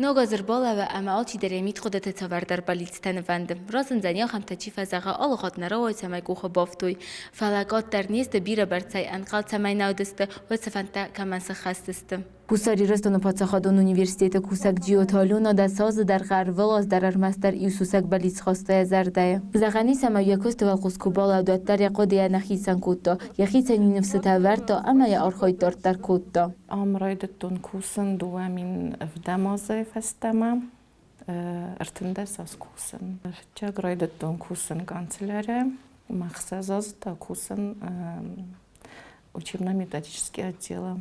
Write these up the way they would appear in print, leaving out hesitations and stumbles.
Ног аз ӕрбалӕууы ӕмӕ алчидӕр йӕ мидхъуыдыты цавӕрдӕр бӕллицтӕ нывӕнды. Разындзӕни ахӕмтӕ, чи фӕзӕгъы, алы хатт нӕ рауайы, цӕмӕй къухы бафтой. Фӕлӕ къаддӕр не сты, бирӕбӕрцӕй ӕнхъӕл цӕмӕй нӕ уыдысты, уӕд цы фӕндтӕ кӕмӕн сыххӕст сты. Хуссар Ирыстоны паддзахадон университеты кусӕг Джиоты Алена 10 азы дӕргъы ӕрвылаз дӕр ӕрмӕстдӕр иу сусӕг бӕллиц хаста йӕ зӕрдӕйы. Зӕгъӕн ис, ӕмӕ йӕ куысты уӕлхъус куы балӕуд, уӕддӕр йӕ хъуыдыйӕ нӕ хицӕн кодта, йӕхицӕн иу ныфсытӕ ӕвӕрдта ӕмӕ йӕ архайд дарддӕр кодта. Ам райдыдтон кусын 2007 азӕй фӕстӕмӕ, 13 аз кусын. Фыццаг райдыдтон кусын канцелярийы, ӕмӕ ӕхсӕз азы та кусын учебно-методический отделы.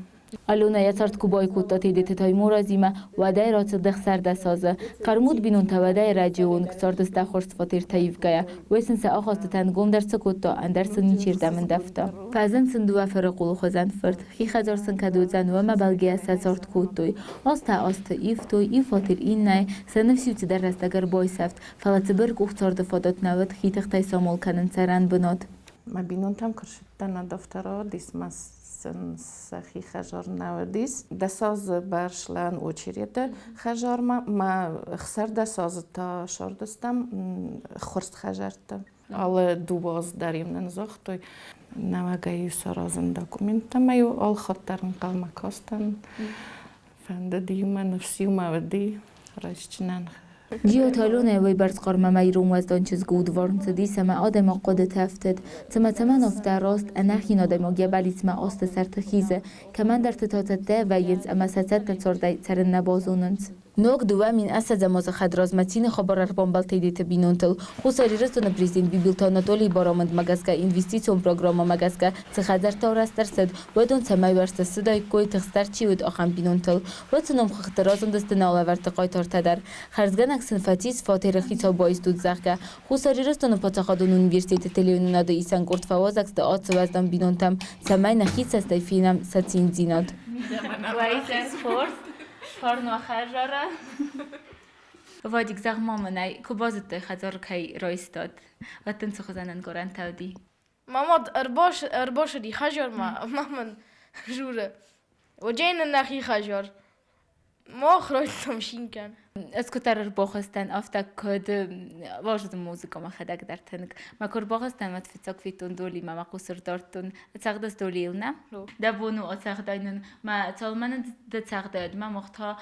Алёнӕ йӕ цард куы байкодта Тедеты Таймуразимӕ, уӕдӕй рацыд 16 азы. Хъӕрмуд бинонтӕ уӕдӕй ӕрӕджы онг цардысты ӕххуырст фатертӕ ивгӕйӕ. Уый сын сӕ ахастытӕ ӕнгомдӕр цы кодта, ӕндӕр сын ничердӕм ӕндӕвта. Фӕзынд сын дыууӕ фырыхъулы хуызӕн фырт, хи хӕдзар сын кӕд уыдзӕн, уымӕ бӕлгӕйӕ сӕ цард кодтой. Азтӕ азты ивтой, иу фатер иннӕйы, сӕ ныфс-иу цыдӕр рӕстӕг ӕрбайсӕфт, фӕлӕ цыбыр къух царды фадат нӕ уыд хи тыхтӕй самал кӕнын цӕрӕн бынат. Мӕ бинонтӕм куы рцыдтӕн, ӕдовтородис ма сын сӕхи хӕдзар нӕ уыдис. 10 азы бӕрслӕн очереды хӕдзармӕ, мӕ 16 азы та сардыстӕм ххуырст хӕдзӕртты. Алы дыууӕ аз дӕр-иу нын загътой, нӕуӕгӕй-иу саразын документтӕ ӕмӕ-иу алхатт дӕр ӕнхъӕлмӕ кастӕн. Фӕндыд-иу мӕ, ныфс-иу мӕ уыди райсджынӕн. Джиоты Аленӕ уыйбӕрц хъармӕ ирон уӕздан чызг удварн цыдис ӕмӕ адӕмы хъуыдыты ӕфтыд. Цымӕ цӕмӕн афтӕ раст, ӕнӕхин адӕймаг йӕ бӕллицмӕ азты сӕрты хизы, кӕмӕндӕрты та цӕттӕ вӕййынц ӕмӕ сӕ цӕттӕ цардӕй цӕрын нӕ базонынц. Ног 2020 азы хӕдразмӕ цины хабар ӕрбамбӕлд Тедеты бинонтыл. Хуссар Ирыстоны президент Бибилты Анатолийы барамындмӕ гӕсгӕ инвестицион программӕмӕ гӕсгӕ цы хӕдзӕрттӕ арӕзт ӕрцыд, уыдон цӕмӕй уӕрст ссыдаиккой, тыхстдӕр чи уыд, ахӕм бинонтыл. Уӕд цы номхыгъдты разындысты нӕ алӕвӕрдты хъайтартӕ дӕр. Хӕрзгӕнӕг сын фӕцис фатеры хицау баистут, зӕгъгӕ, Хуссар Ирыстоны паддзахадон университеты телеуынынады исӕн къорд фӕуазӕг сты ацы уӕздан бинонтӕм, цӕмӕй нӕхи цӕстӕй фенӕм сӕ циндзинад. Вадик, зӕгъ-ма мӕнӕй, куы базыдтай хӕдзар кӕй райстат, уӕд дын цы хуызӕн ӕнкъарӕнтӕ уыди? Мӕ мад ӕрбацыди хӕдзармӕ ӕмӕ мын дзуры: Уыдзӕн нын нӕхи хӕдзар. Мах райдыдтам цин кӕнын. Ӕз куыддӕр ӕрбахызтӕн, афтӕ куыд уарзын музыкӕ мӕхӕдӕг дӕр тынг. Мӕ куы ӕрбахызтӕн, уӕд фыццаг федтон Долимӕ, мӕ хъус ӕрдардтон. Цӕгъдыс Долийыл, нӕ? Дӕ бон у ацӕгъдай нын. Мӕ цалынмӕ нын ды цӕгъдай, уӕдмӕ мах та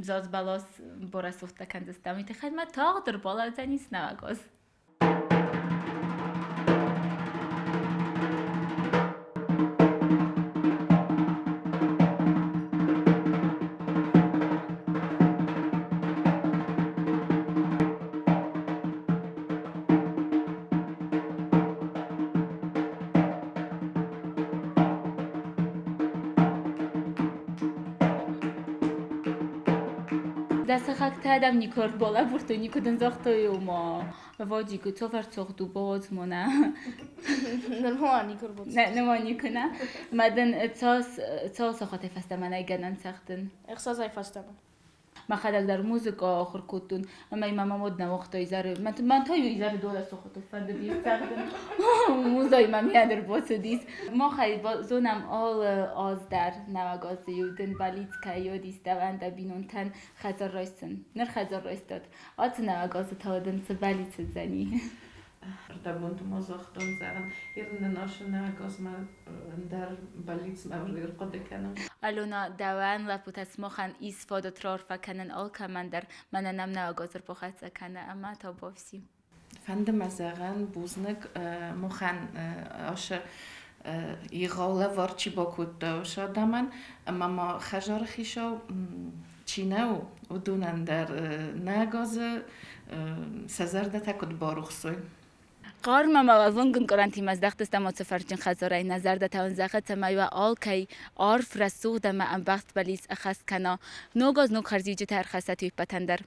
заз бӕлас барӕсугъдтӕ кӕндзыстӕм. Уый тыххӕй мӕ тагъд ӕрбалӕудзӕнис нӕуӕг аз. Дӕ сыхӕгтӕ дӕм никуы ӕрбалӕбурдтой, никуы дын загътой, ома Вадик, цавӕр цагъд у, бауадз ма нӕ. Нырма никуы ӕрбацыд. Нырма никуы нӕ. Мӕ дын цас цал сахатӕй фӕстӕмӕ нӕй гӕнӕн цӕгъдын? Ӕхсӕзӕй фӕстӕмӕ. Мӕхӕдӕг дӕр музыкӕ ахуыр кодтон, ӕмӕ мӕ мӕ мад нӕ уагъта изӕры. Мӕн та изӕры дорӕ сахатыл фӕндыдис цӕгъдын. Музӕй мӕм йӕ ӕрбацыдис. Махӕй зонӕм алы аз дӕр нӕуӕг азы иу дын бӕллиц кӕй уыдис дӕуӕн дӕ бинонтӕн хӕдзар райсын. Ныр хӕдзар райстат. Ацы нӕуӕг азы та дын цы бӕллиц уыдзӕни? Ӕрдӕбонты ма загътон, зӕгъын, ирнӕ нашы нӕуӕг азмӕ ӕндӕр бӕллицмӕ ӕрхъуыды кӕнӕм. Алена, дӕуӕн лӕппутӕ сымахӕн ис фадат раарфӕ кӕнын алкӕмӕн дӕр, мӕнӕ нӕм нӕуӕг аз ӕрбахӕццӕ кӕны ӕмӕ та бафси. Фӕнды мӕ зӕгъӕн, бузныг махӕн ашы егъау лӕвар чи бакодта уыцы адӕмӕн, ӕмӕ ма хӕдзары хицау чи нӕу, уыдонӕн дӕр нӕ газы сӕ зӕрдӕтӕ куыд барухс уой. Хъарм ӕмӕ ӕввонг ӕнкъарӕнтимӕ здӕхтыстӕм ацы фӕрджын хӕдзарӕй. Нӕ зӕрдӕтӕ уын зӕгъы, цӕмӕй уӕ алкӕй арф, рӕсугъд ӕмӕ ӕмбӕхст бӕллиц ӕххӕст кӕна. Ног аз ног хӕрзиуджытӕ ӕрхӕссӕт уе ппӕтӕн дӕр.